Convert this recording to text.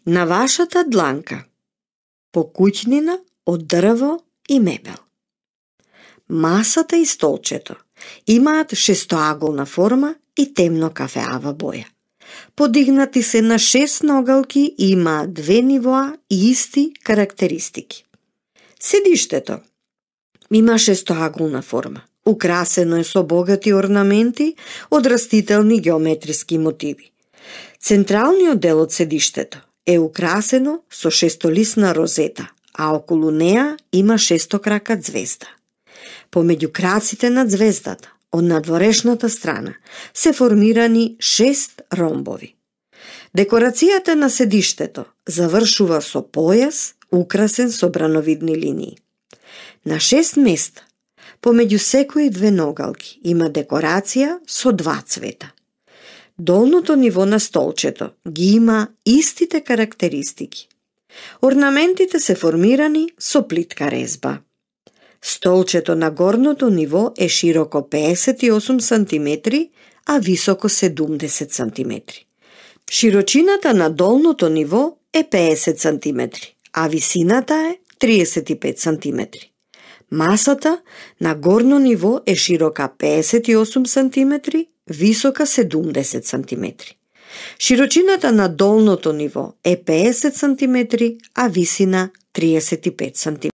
На вашата дланка покуќнина од дрво и мебел. Масата и столчето имаат шестоаголна форма и темно кафеава боја. Подигнати се на 6 ногалки и имаат 2 нивоа и исти карактеристики. Седиштето има шестоаголна форма. Украсено е со богати орнаменти од растителни геометриски мотиви. Централниот дел од седиштето е украсено со шестолисна розета, а околу неа има шестокрака ѕвезда. Помеѓу краците на ѕвездата, од надворешната страна, се формирани 6 ромбови. Декорацијата на седиштето завршува со појас, украсен со брановидни линии. На 6 места, помеѓу секои 2 ногалки, има декорација со 2 цвета. Долното ниво на столчето ги има истите карактеристики. Орнаментите се формирани со плитка резба. Столчето на горното ниво е широко 58 см, а високо 70 см. Широчината на долното ниво е 50 см, а висината е 35 см. Масата на горно ниво е широка 58 см, висока 70 см. Широчината на долното ниво е 50 см, а висина 35 см.